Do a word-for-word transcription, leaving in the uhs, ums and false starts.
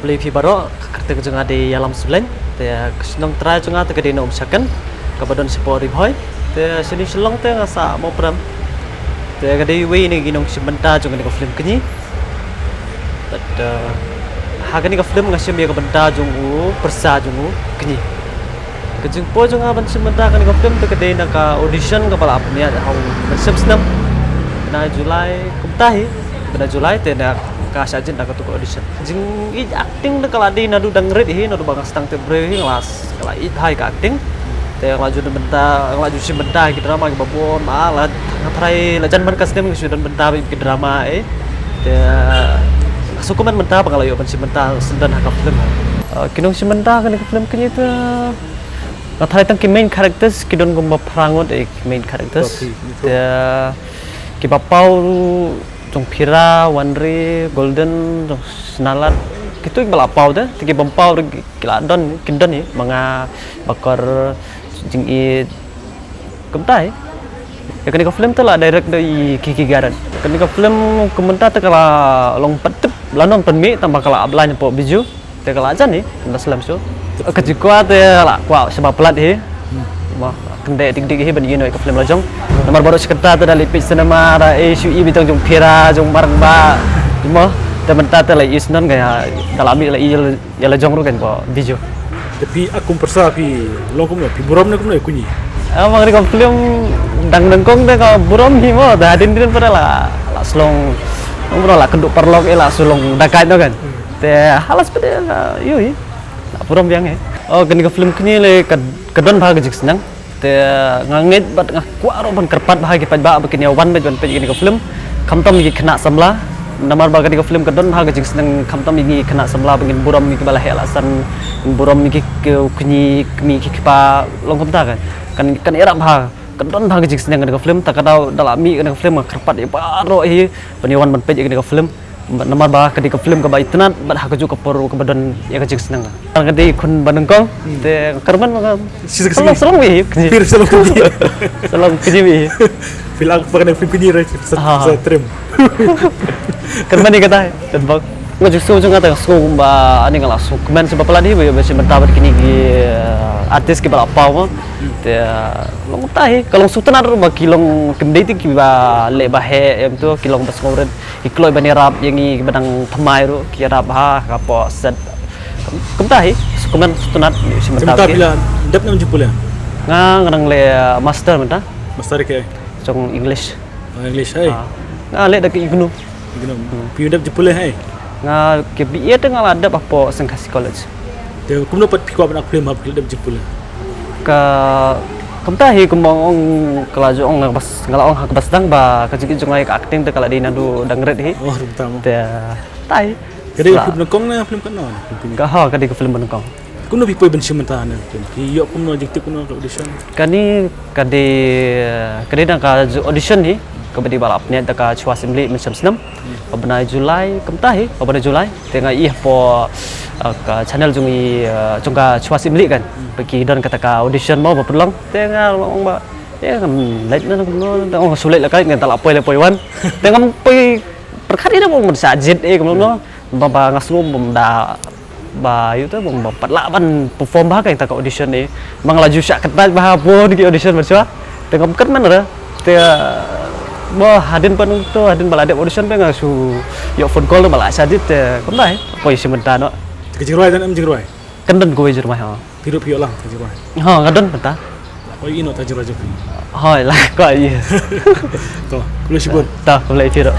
Khublei phi baroh, ka kyrteng jong nga dei Ïalam Sulein. Te ka shnong trai jong nga te ka dei na Umshaken, kaba don shapoh Ri Bhoi. Te shane Shillong te nga sah Mawprem. Te ka dei iwei na ki nongshim bynta jong kane ka film Kñi. Bad, eh, ha kane ka film nga shim ïa ka bynta jong u pyrsa jong u Kñi. Ka jingpoi jong nga ban shim bynta kane ka film te ka dei na ka audition kaba la pynïaid ha u mynshem snem. Bnai July kumta hi, bnai July te na ka shah jied na katu ka audition. Jingïeit acting te ka la dei naduh dang rit hi, naduh ba nga sdang tip briew hi nga la, nga la ïeit bha ïa ka acting. Te nga la ju don bynta, nga la ju shim bynta ki drama kiba bun, ma la nga tharai la jan man ka snem nga shu don bynta bad ki drama eh. Te nga sngewkmen mynta ba nga la ïoh ban shim bynta syndon ha ka film. Eh, ki nongshim bynta kane ka film Kñi te nga tharai tang ki main characters ki don kumba phra ngut eh, ki main characters. Te kiba paw Jong Phira, Wanre, Golden, jong Snalad. Kitu kiba la paw te, te ki bym paw ruh ki la don, ki don hi, ma nga, Bakor, Jingïeit. Kumta hi. Ïa kane ka film te la direct da i Kiki Garrett. Kane ka film kumta te ka la long pat tip, la nang pynmih tang ba ka la ap line hapoh Bijou. Te ka la jan hi, ka la slem shuh. Ka jingkwah te la kwah shaba palat hi. Mo, kyndit dik dik hi ban ïoh ïa ka film la jong. Namar baroh shi katta te da leit peit cinema da eh shu i biang jong Phira, jong Marang ba. Mo, te mynta te la i syndon ka ïa, da la mih la i ïa la jong ruh kan ba Bijou. Te phi a kum pyrsa phi long kumno, phi burom ne kumno ïa u Kñi? Ah, ma kane ka film dang nyngkong te ka burom hi mo, da hadien dien pat la, la shu long, kumno la kynduh paralok eh la shu long dakaid no kan. Te ha la spet eh, ïohi. La burom biang eh. Oh, kane ka film Kñi le ka, ka don bha ka jingsneng. Te nga ngeit bad nga kwah ruh ban kyrpad bha ki paidbah ba kin ïa wan ban peit kane ka film. Khamtam ki khynnah samla. Namar ba kane ka film ka don bha ka jingsneng khamtam ki khynnah samla ba ngin burom ïa kiba la heh la san, ngin burom ïa ki, ki kñi, kmie ki kpa, long kumta kan. Kan, kan ïarap bha. Ka don bha ka jingsneng kane ka film, ta ka daw da la mih kane ka film nga kyrpad ïa baroh hi ban ïa wan ban peit ïa kane ka film. Namar ba ka dei ka film kaba itynnad bad ha kajuh ka por kaba don ïa ka jingsneng. Ka dei khun ba nyngkong, te kyrmen ba nga. Shi sa ka sngi. Sa long wi hi. Phi sa long wi hi. Sa long Kñi wi hi. Phi la ka film Kñi re, sa, ha, ha, sa trim. Kyrmen ïa kata, kan bok. Nga ju sngew jong nga te nga sngew kumba ani nga la sngewkmen sha ba palat hi ba ïa ba shi mynta bad kine ki, eh, artist kiba la paw mo. Te, eh, long kumta hi, ka long sngewtynnad ruh ba ki long kim dei te kiba leh ba heh, em to, ki long ba sngewrit. Ki kloi ban ïarap ïa ngi kiba dang thymmai ruh, ki ïarap ha, ha ka por set. Kumta hi, sngewkmen sngewtynnad, shi mynta. Shi mynta phi la dep ne em jingpule? Nga, nga dang leh, uh, master mynta. Master ïa kaei? Jong English. Oh, English, hai. Ah, nga leh da ka I G N U. I G N U. Hmm. Phi dep jingpule, hai? Nga ka B A te nga la dep hapoh Saint Khasi College. Te kumno pat phi kwah ban act film haba phi la dep jingpule? Ka, kumta hi kumba ong, ka la ju ong nga bas, nga la ong ha kaba sdang ba ka jingïeit jong nga ïa ka acting te ka la dei naduh dang rit hi. Oh, kumta mo. Te, tai. Ka dei ka film ba nyngkong ne film katno? Ka, ha, ka dei ka film ba nyngkong. Kumno phi poi ban shim bynta ne film? Phi ïoh kumno, jingtip kumno ka audition? Kane ka dei, ka dei na ka ju-, audition hi, kaba dei ba la pynïaid da ka Chwa Assembly mynshem snem. Ka bnai July, kumta hi, ka bnai July. Te nga ïoh hapoh, uh, ka channel jong i, uh, jong ka Chwa Assembly kan. Ba ki don kata ka audition mo ba pynlong. Te nga ong ba, eh, ngam leit na kumno, te ong shu leit la kai, ngan ta la poi la poi wan. Te ngam poi pyrkhat ïa da ba ngam shah jied eh kumno. Ba, ba nga sngew bym da ba ïoh te bym pat lah ban perform bha ka ïa kata ka audition eh. Ba nga la ju shah kyntait bha bun ki audition mynshuwa. Te ngam kynmaw re. Te, ba hadien pat to, hadien ba la dep audition ba nga shu ïoh phone call ba la shah jied te kumta hi. Poi shi mynta noh. Ka jingrwai don em jingrwai? Kan don kawei jingrwai ha. Phi ruh phi ïoh lang ka jingrwai? Ha, nga don mynta. Oi, ino ta jingrwai jong phi? Hoi, la ko ai. To, khublei shibun. To, khublei phi ruh.